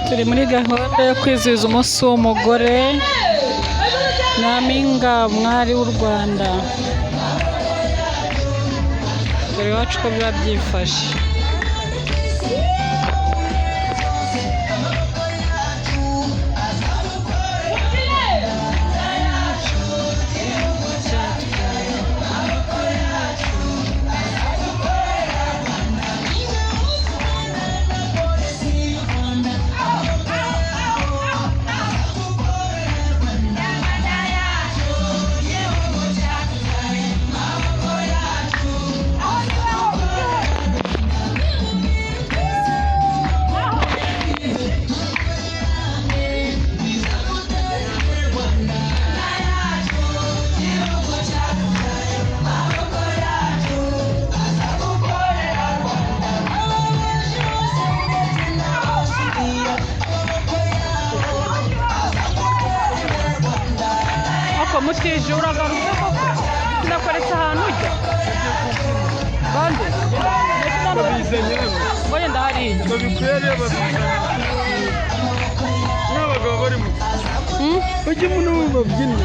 Turi muri gahunda yo kwizihiza umunsi w'umugore, Nyampinga mwari w'u Rwanda. Dore iwacu uko biba byifashe. Ariko mutije uragarutse koko, sinakweretse ahantu ujya bande. Babizanye hano. Ngo yenda hariya. Babikwiriye, babizanye n'abagabo barimo. Bajye muri bo babyina.